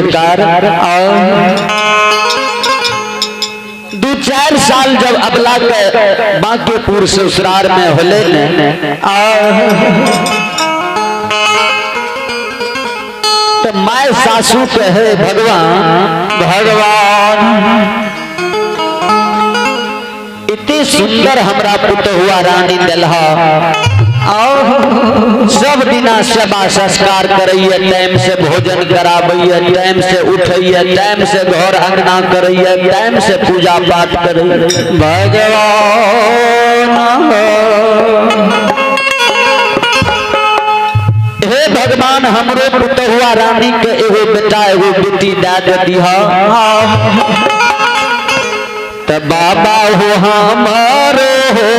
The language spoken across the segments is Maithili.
सरकार, 2-4 साल जब अबला के बांकेपुर ससुराल में होले ने, तो my सासू कहे भगवान भगवान इतने सुंदर हमरा पुतहुआ रानी दिलहा, सब दिना सेवा संस्कार करैया, टाइम से भोजन कराबैया, टाइम से उठैया, टाइम से घर अंगना करैया, टाइम से पूजा पाठ करैया। भगवान हे भगवान हमरो पुतहुआ रानी के एगो बेटा एगो बेटी दे दे दीह। त बाबा हो हमारो हो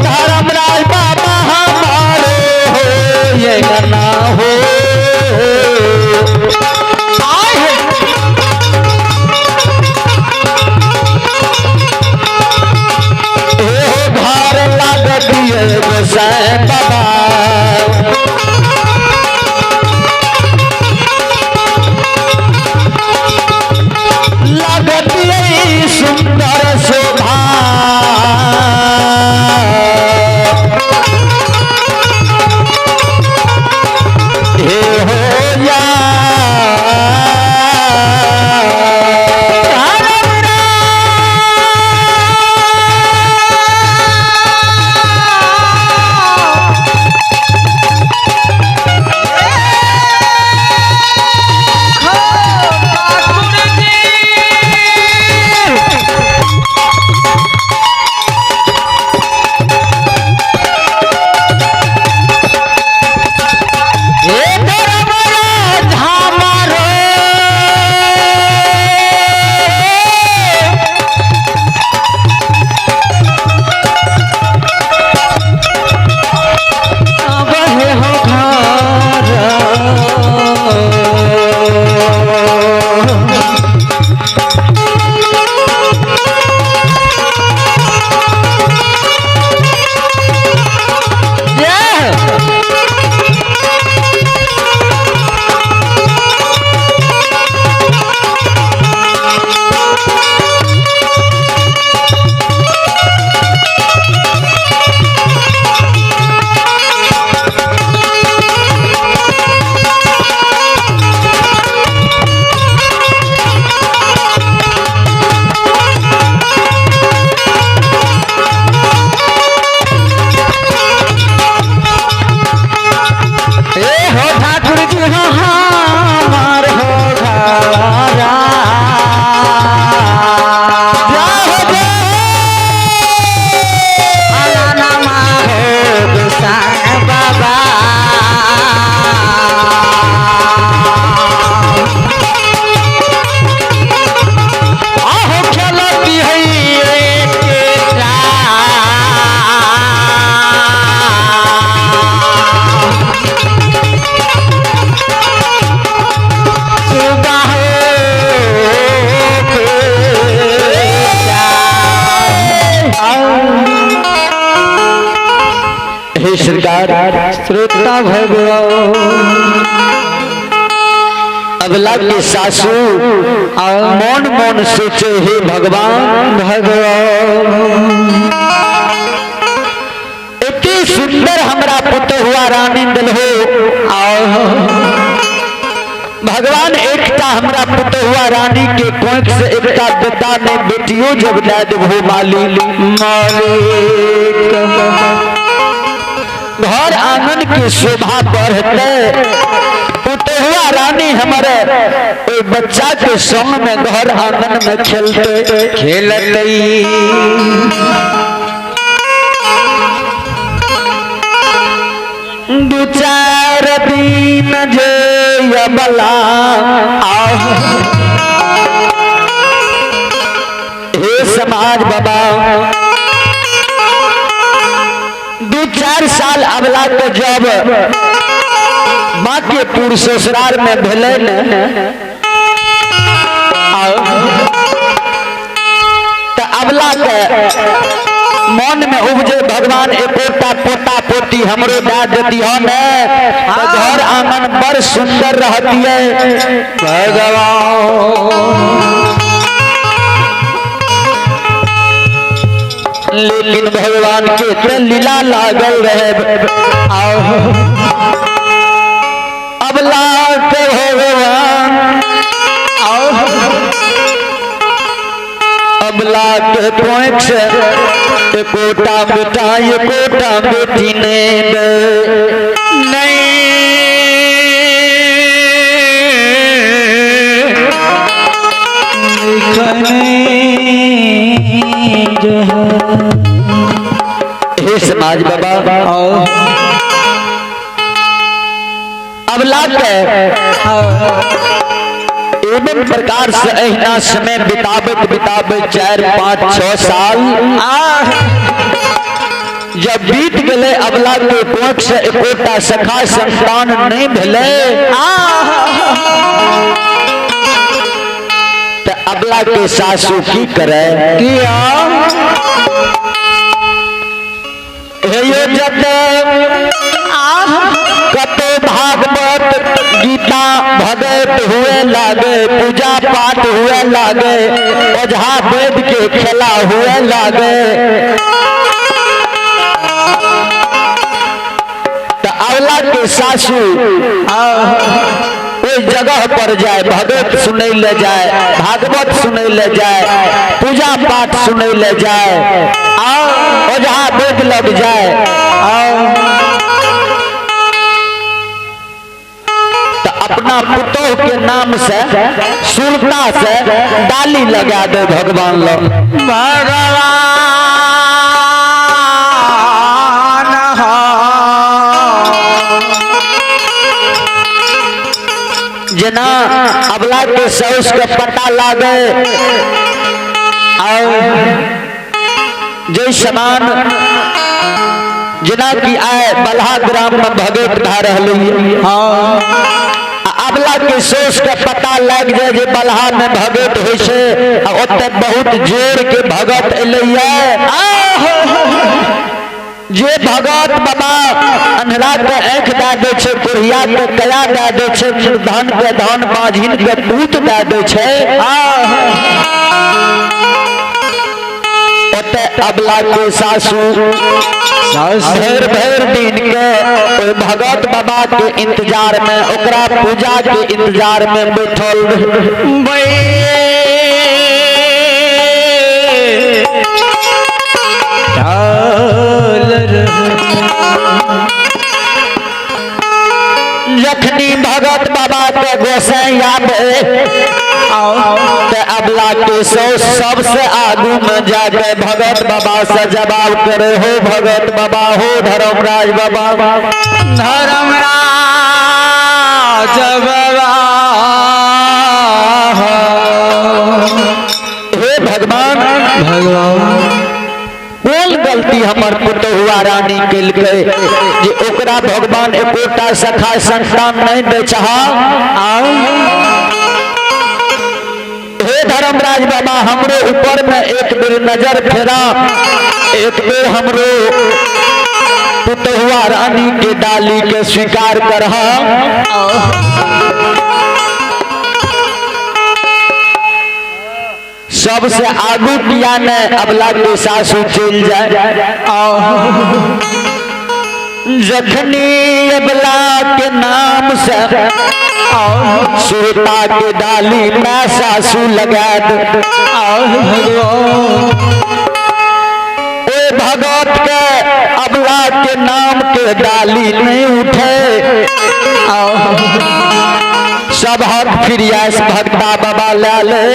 धर्मराज बाबा हमारो हो ये करना हो घर लाग दिए गोसाई बाबा। लागत सुंदर शोभा हे हो या हे धर्मराज हमारो अब हो घर ए हो ठाकुर जी हो हमार हो घर बाबा। आहो खेलती है एकटा सुबह हे सरकार श्रोता भगवान अबला के सासू मन मन सोचे हे भगवान भगवान इतनी सुंदर हमरा पुतहुआ रानी दिलहो। भगवान एकटा हमरा पुतहुआ रानी के कोख से एकटा बेटा ने बेटियों जब दे देबहो मालिक मालिक घर आंगन की शोभा बढ़ते पुतहुआ रानी हमारे ओई बच्चा के संग में घर आंगन में खेलते खेलते। 2-4 दिन जे अबला हे समाज बाबा 2-4 साल अबला के जब बांकेपुर ससुराल में भेलै ने, त अबला के मन में उपजे भगवान एकोटा पोता पोती हमरो दे देती हो ने तो घर आंगन बड़ सुंदर रहती है। भगवान लेकिन भगवान के तो लीला लागल रहे। अबला के भगवान अबला के पोंछ एकोटा बेटा एकोटा बेटी ने दे नहीं हे समाज बाबा अबला के एवं प्रकार से अहिना समय बिताबत बिताबत 4 5 6 साल जब बीत गए अबला के कोख से एकोटा सखा संतान नहीं भेले तो अबला के सासू की करे किया हे यो जब कतो भागवत गीता भगत हुए लागे, पूजा पाठ हुए लागे, ओझा वेद के खेला हुए लागे, तो अवला के सासू ओहि जगह पर जाए, भगत सुनै ले जाए, भागवत सुनै ले जाए, पूजा पाठ सुनै ले जाए, ओझा वेद लग जाए। तो अपना पुतोह के नाम से सुरता से डाली लगा दे भगवान लग। भगवान जना अबला के साउस के पता लागे और जे समान जना की आए बलहा ग्राम में भगत भा रहल। हाँ अबला के सोच के पता लग जाए जे बलहा में भगत होइ छै आ ओते बहुत जोर के भगत एलैया। जे भगत बाबा अन्हरा के आँख दए दै छै, कोढ़िया के कया दए दै छै, निर्धन के धन बाझिन के पूत दए दै छै, ओते अबला के सासू भरि भरि दिन के ओहि भगत बाबा के इंतजार में, ओकरा पूजा के इंतजार में बैठल जखनी भगत बाबा के गोसाई आबे तो अबला के सौ सबसे आगू में जाके भगत बाबा से जवाब करे, हो भगत बाबा, हो धर्मराज बाबा, धर्मराज बाबा, हे भगवान, भगवान कोन गलती हमर पुतहुआ रानी केलकै जे ओकरा भगवान एकोटा सखा संतान नहीं दै छहा। हे धर्मराज बाबा, हमरो ऊपर में एक बेर नजर फेरा, एक बेर हमरो पुतहुआ रानी के डाली के स्वीकार करहा। सबसे आगू किया ने अबला के सासू चल जाए। जखनी अबला के नाम से सुरता के डाली में सासू लगा दे, ओ भगत के अबला के नाम के डाली नहीं उठे। सब हक फिरियास भगता बाबा ला ले,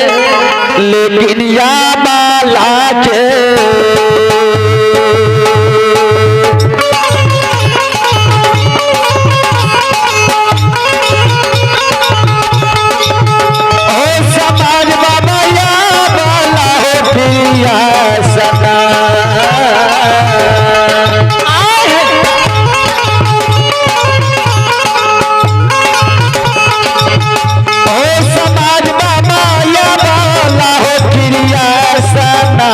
लेकिन या बाला के ओ समाज बाबा या बाला हो फिरिया सदा। ओ समाज बाबा या बाला हो फिरिया सना।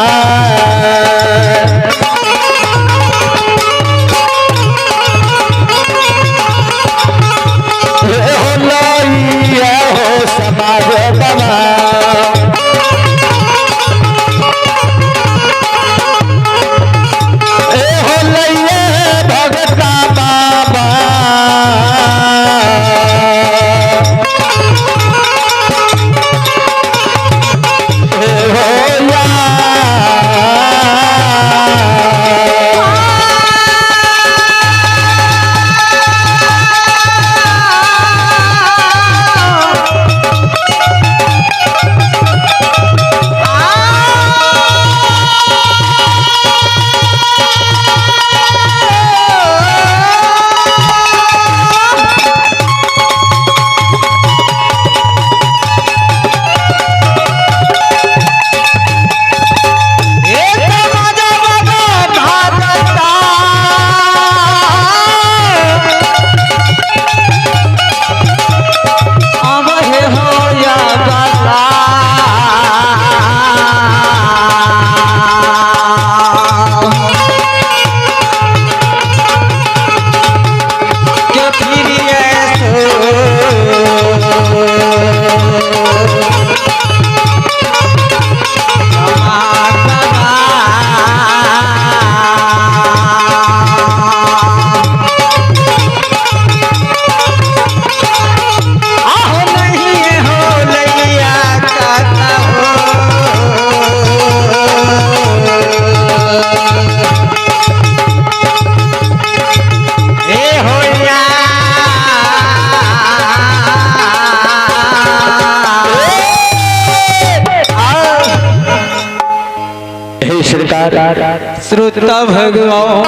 श्रोता भगवान।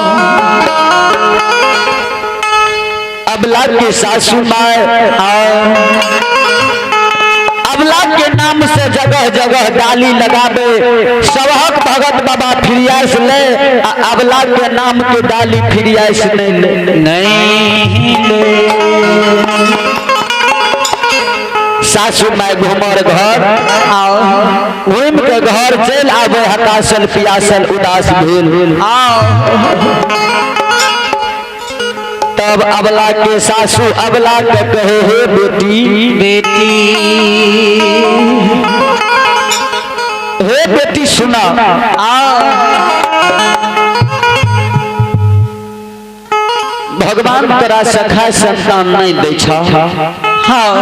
अबला के सासू माय अबला के नाम से जगह जगह डाली लगाबे, सबहक भगत बाबा फिरियास ले, आ अबला के नाम के डाली फिरियास नहीं ले, नहीं ले। सासू माय घुमर घर आओ घूम के घर चल आबे, हताशल पियासल उदास भेल। आओ तब अबला के सासू अबला के कहे, हे बेटी, बेटी, हे बेटी सुना, आओ भगवान तोरा सखा संतान नहीं दै छ। हाँ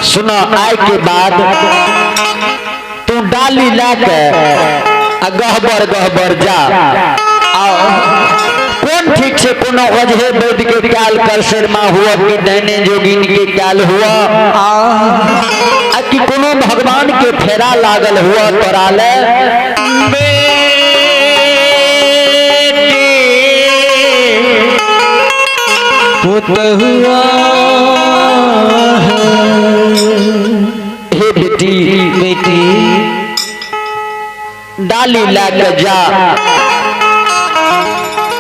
सुना, आय के बाद तू डाली ला के आ गहबर गहबर जा। आओ कोन ठीक छे, कोनो अजहे वैद्य के काल कर शर्मा हुआ कि दैने जोगिन के काल हुआ, आओ आ कि कोनो भगवान के फेरा लागल हुआ तोरा ले। बेटी पुतहुआ हे बेटी, बेटी डाली ला के जा,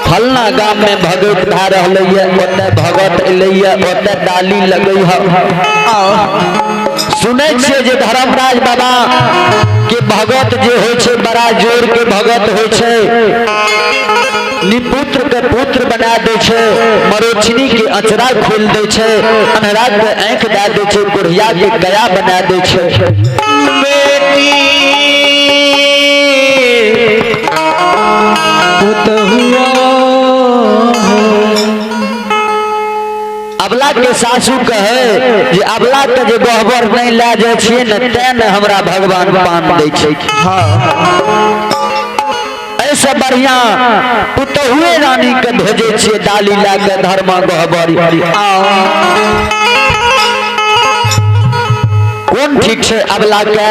फलना गांव में भगत भा रहलै ये, ओते भगत एलै ये, ओते डाली लगै ह। आओ सुनै छियै जे धर्मराज बाबा के भगत जे होइ छै बड़ा जोर के भगत होइ छै, निपुत्र के पुत्र बना दै छै, मरोछनी के अचरा खोल दै छै, अन्हरा के आँखि दए दै छै, कोढ़िया के गया बना दै छै। बेटी पुतहुआ अबला के सासू कहे जे अबला के जे गहबर नहीं लए जाइ छियै ने, तें ने हमरा भगवान पान दै छै। हाँ ऐसे बढ़िया पुतहुए रानी के भेजै छियै डाली लए के धर्म गहबर। आओ कोन ठीक छै, अबला के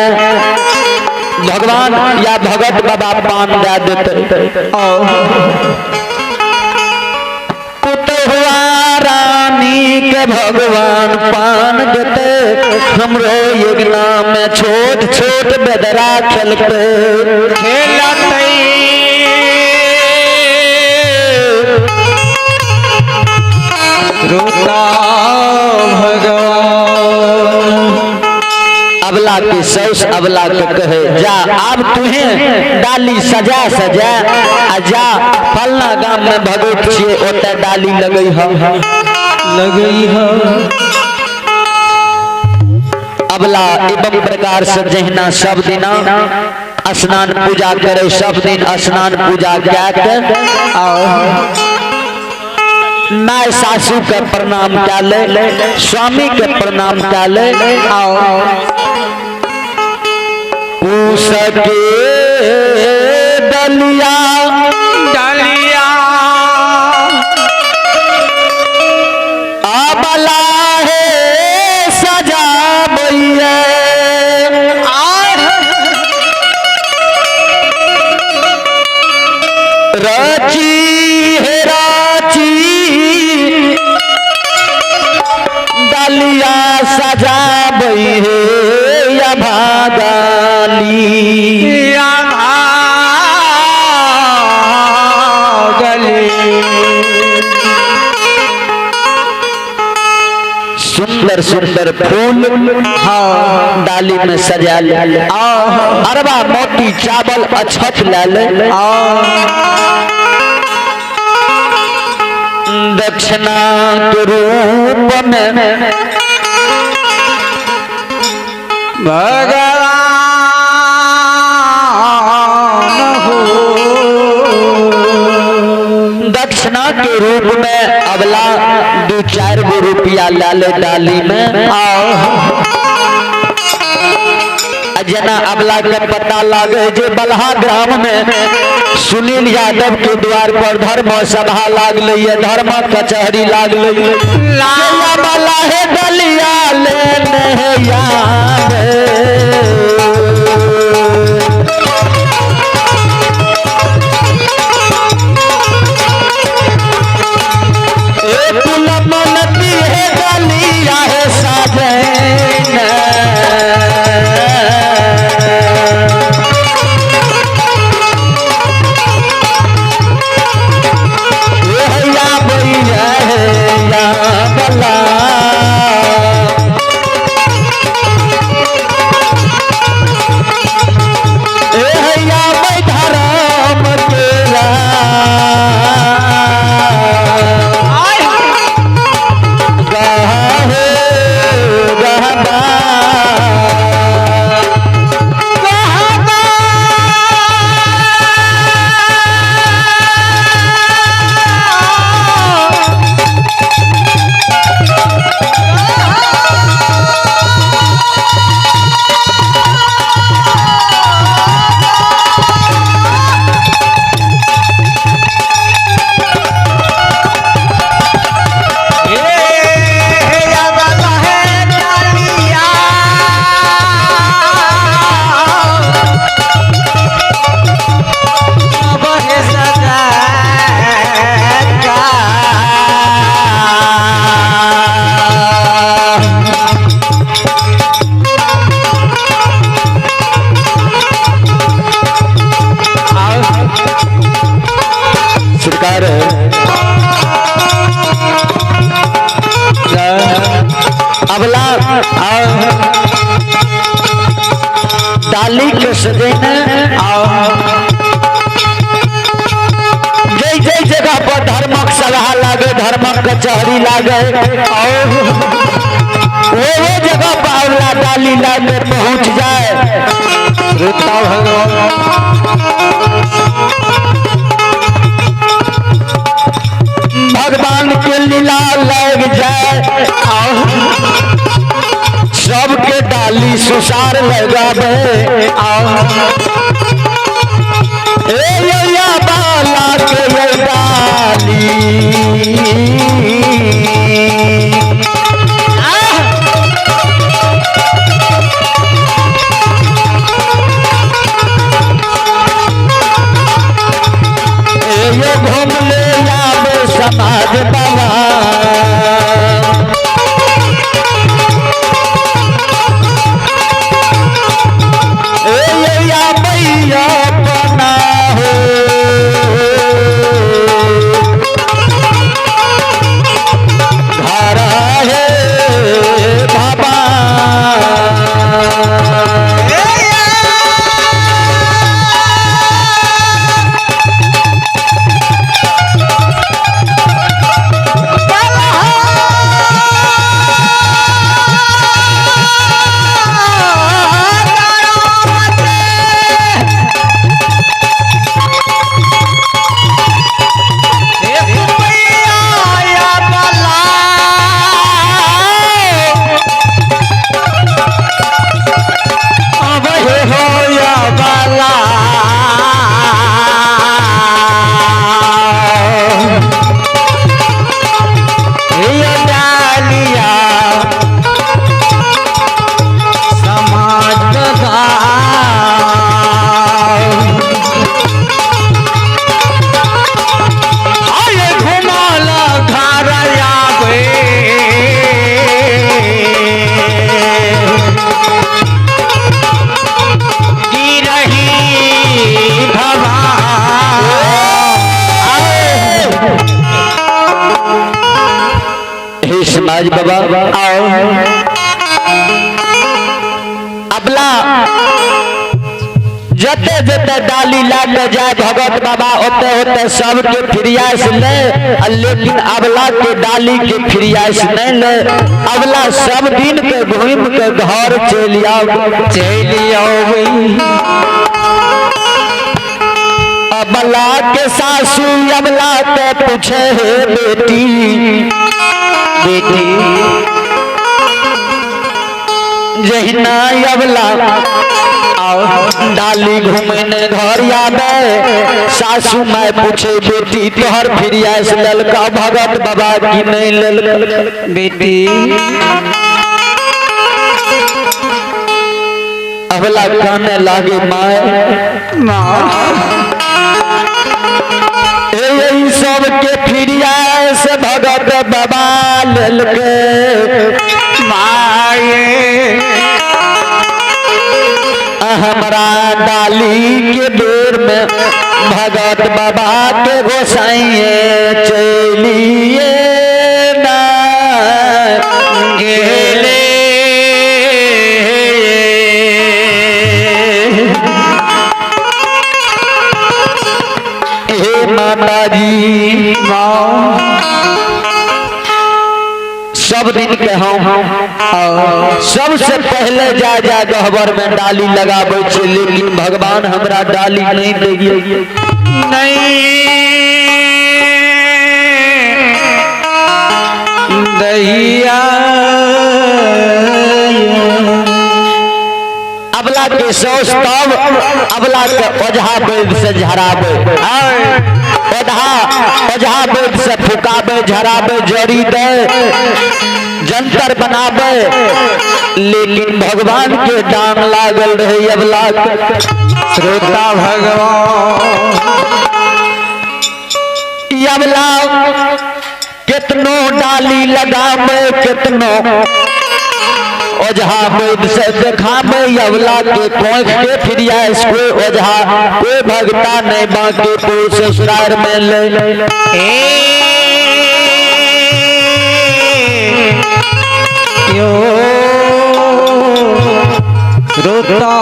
भगवान या भगत बाबा पान दए देतै। आओ पुतहुआ रानी के भगवान पान देते, हमरो योजना में छोट छोट बेदरा खेलते। खेलतै श्रोता भगवान। अबला के सौस अबला के कहे, जा आब तुहे डाली सजा सजा आ जा, फलना गाम में भगत छियै ओते डाली लगै ह, लगई ह। अबला एवं प्रकार से जहिना सब दिना स्नान पूजा करे, सब दिन स्नान पूजा कए के आओ my सासू के प्रणाम कए ले, स्वामी के प्रणाम कए ले। आओ पूस के डलिया डलिया अबला हे सजाबैये, राची हे राची डलिया सजाबै हे या भागाली। या भागली। सुंदर सुंदर फूल हाँ डाली में सजा ले, आओ अरबा मोती चावल अक्षत ले ले, आओ दक्षिणा के रूप में भगवान हो। दक्षिणा के रूप में अबला 2-4 गो रुपया ला ले डाली में। आओ जना अबला के पता लागे जे बलहा ग्राम में सुनील यादव के द्वार पर धर्म सभा लागल ये, धर्म कचहरी लागल ये, अबला हे डलिया लेने यार। पुलमन है डालिया है साजन। ए हैया बैया हे या बला। ए हैया बै धर्म केरा। गहे गहबा। सरकार अबला डाली के सजेने जय जय जगह पर धर्मक सभा लागे, धर्मक कचहरी लागे, और वो जगह पर अबला डाली लाके पहुंच जाए। श्रोता भगवान भगवान के लीला लग जाए, सबके डाली सुसार लगावे। ए या बाला के ये डाली। ए ये घूम ले आवे समाज बाबा। ए ये या मैया बना हो। घर है बाबा। हे समाज बाबा आओ अबला जते जते डाली लाके जाए भगत बाबा ओते ओते सबके फिरियास ले, लेकिन अबला के डाली के फिरियास नहीं ले। अबला सब दिन के घूम के घर चलि आओ, चलि आओ। अबला के सासू अबला के पूछे हे बेटी, बेटी जहिना अबला डाली घूमने घर आवे, सासू माय पूछे बेटी तोहर फिरियास ललका भगत बाबा की नहीं ललका बेटी। अबला कहने लागे माय ए सब के फिरियास से भगत बाबा लेलकै माये हमरा डाली के बेर में भगत बाबा के गोसाइए चलिए ना गेले। हे माता जी, सब दिन के हम सबसे पहले जा जा गहबर में डाली लगाबै छी, लेकिन भगवान हमरा डाली नहीं दैये। नहीं दहिया। अबला के सौस तब अबला के ओझा वैद्य से झराबे, ओझा ओझा वैद्य से फुकाबे, झराबे, जड़ी दे, जंतर बनाबे, लेकिन भगवान के दान लागल रहे अबला के। श्रोता भगवान अबला कितनो डाली लगाबे, कितनो ओझा वैद्य से देखाबे, अबला के कोख के फिरिया कोई ओझा कोई भगता नहीं बाकी पुर ससुराल में ले। यो श्रोता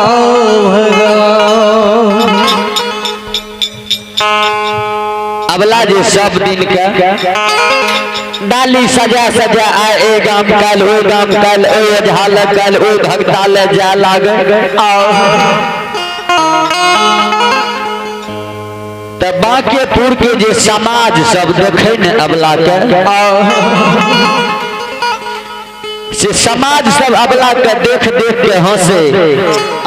भगवान अबला जे सब दिन के डाली सजा सजा आए, ए गाम काल ओ गाम काल, ओ ओझा ले काल ओ भगता ले जा लागे। त बांकेपुर के जे समाज सब देखे ने अबला के, से समाज सब अबला के देख देख के हंसे।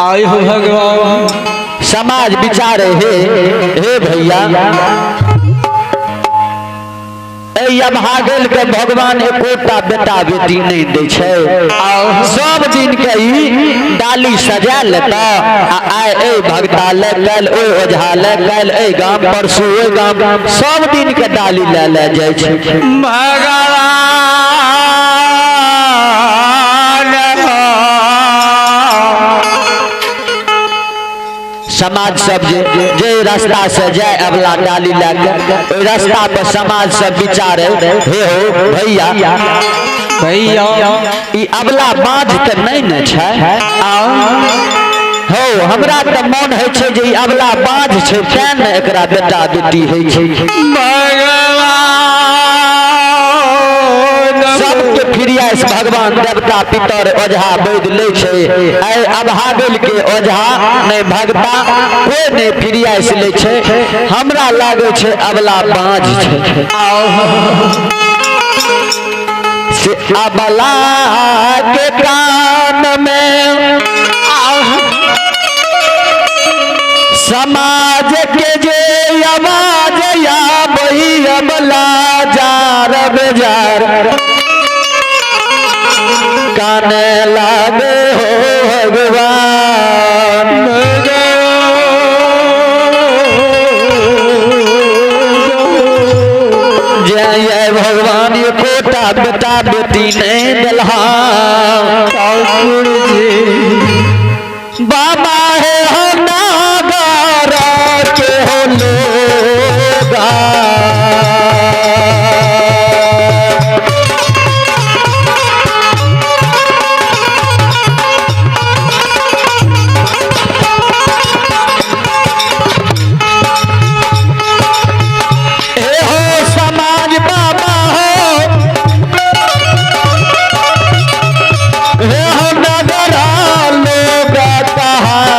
आए हो भगवान। समाज विचारे, हे हे भैया, अभागल के भगवान एकोटा बेटा बेटी नहीं दै छै, सब दिन के ई डाली सजा लेता आ आए ए भगता ले काल्हि ओहि ओझा ले काल्हि ए गाम परसू ओहि गाम, सब दिन के डाली ले ले जाइ छै। भगवान समाज सब जे जे रास्ता से जाए अबला डाली लए के, ओहि रास्ता पर समाज सब विचारे, हे हो भैया भैया, ई अबला बाँझ तऽ नहि ने छै। हो हमरा तऽ मन होइ छै जे ई अबला बाँझ छै, तें ने एकरा बेटा बेटी होइ छै। भगवान सबके फिरियास भगवान देवता पितर ओझा वैद्य लै छै, आइ अभागल के ओझा नहि भगता कोई नहि फिरियास लै छै। हमरा लागै छै अबला बाँझ छै। से अबला के कान में समाज के जे आवाज आबही, अबला जार बेजार काने लागे हो भगवान। जय जय भगवान एकोटा बेटा बेटी नहीं दिलहा। ठाकुर जी बाबा हे हो नागर के हो लोगा, हे हो समाज बाबा हो, हे हो नगरा लोग कहा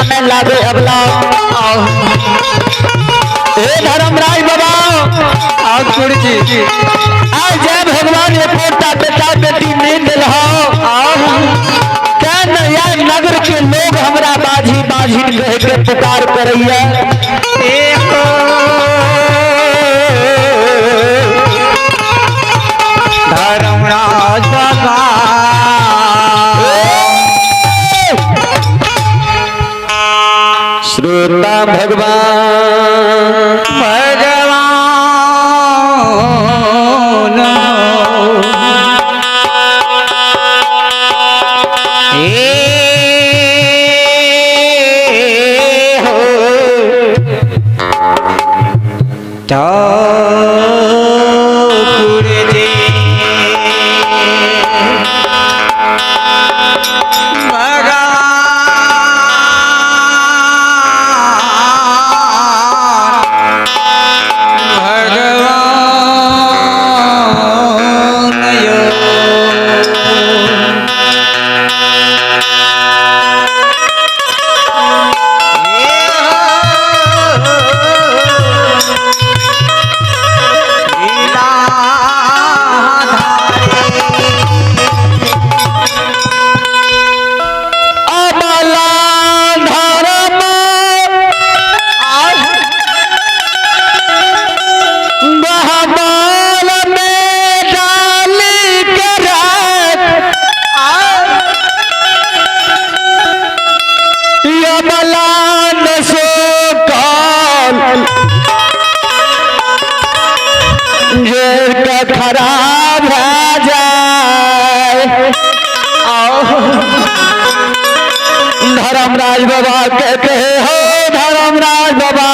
में लागे अबला। हे धर्मराज बाबा, ठाकुर जी, आज जय भगवान एकोटा बेटा बेटी नहीं दिल हो, क्या नगर के लोग हमरा बाझी बाझी कह के पुकार करैया। धर्मराज बाबा, श्रोता भगवान भगवान हो ठाकुर जी, भगवान भगवान यो। अबला धर्म बहबाल में डाली के रात अबला नसो काल जे का खराब हो जाए। धर्मराज बाबा कहते हो धर्मराज बाबा,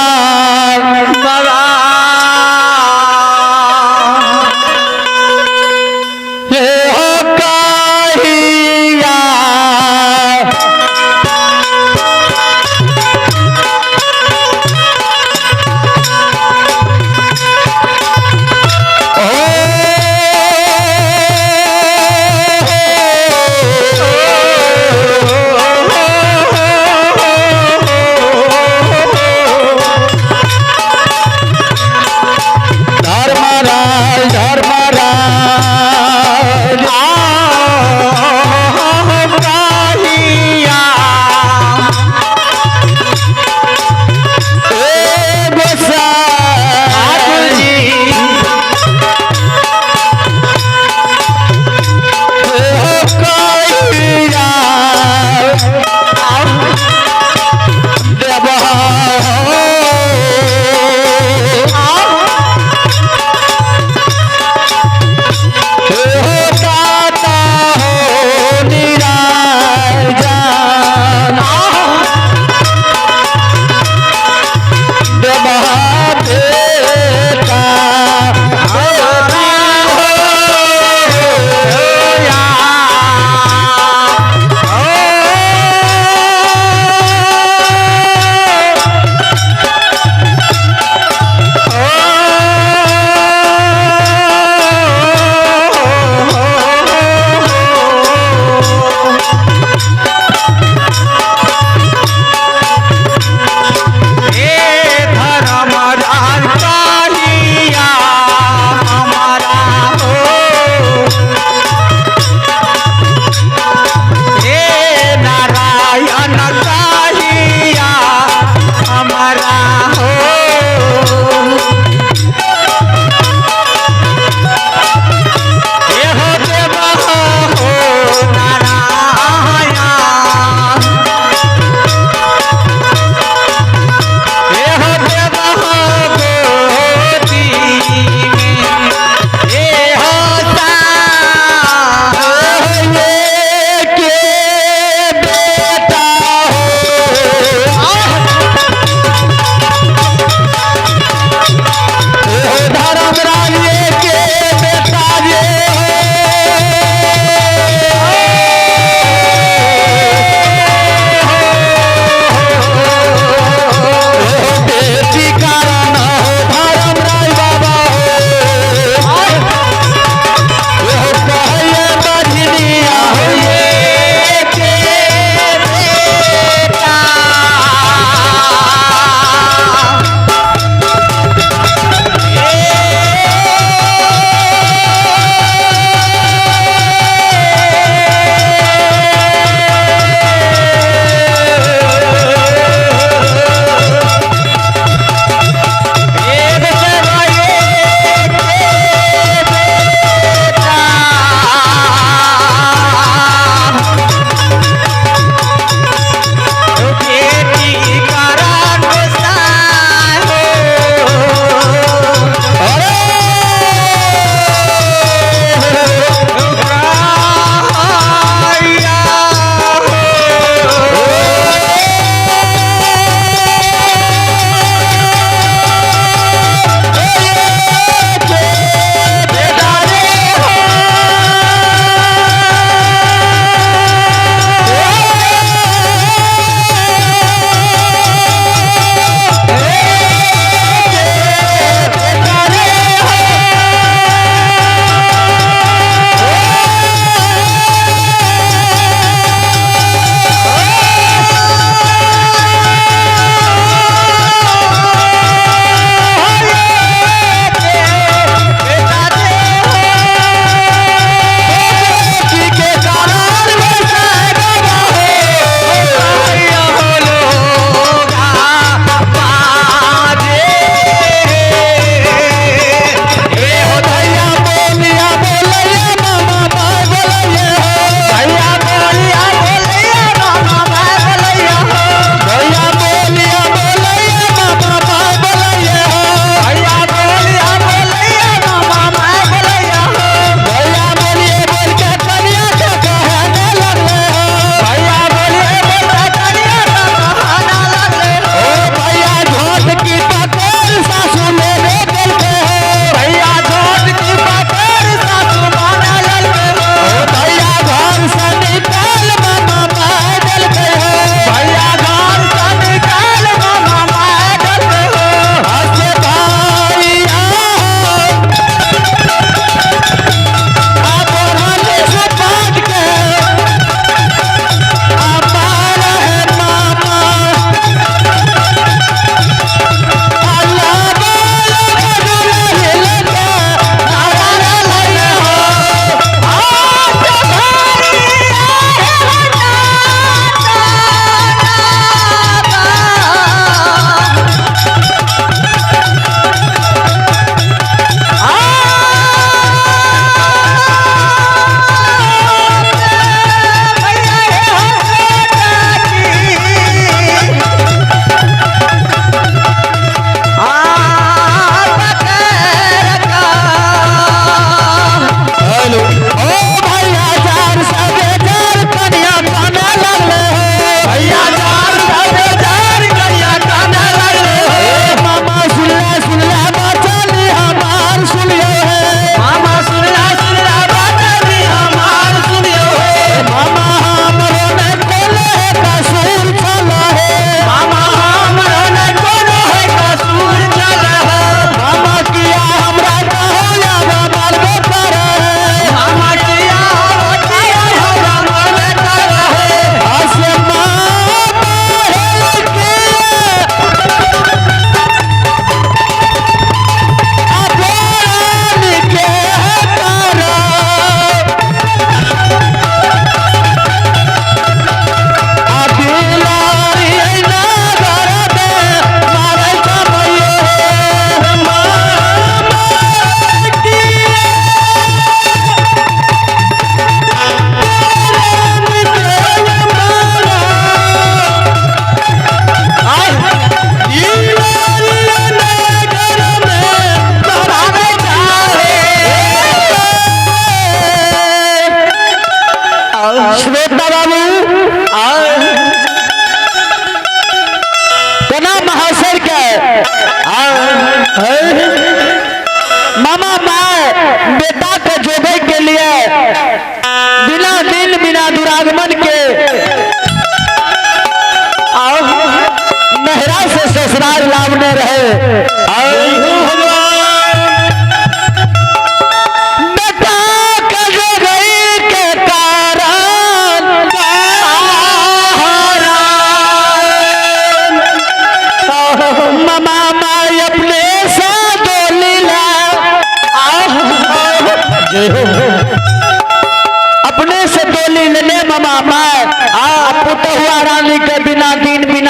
बाबा हे हो काहिया ओ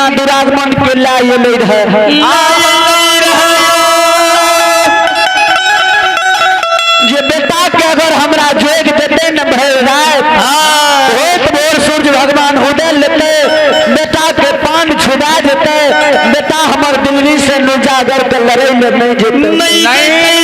दिना दुरागमन के लाए एलै रहे। जे बेटा के अगर हमरा जोग देते न भरि राति, होत भोर सूर्य भगवान उदय लेते, बेटा के पान छुड़ा देते, बेटा हमर दिल्ली से नुजागर के लड़े ले नहीं जेते। नहीं।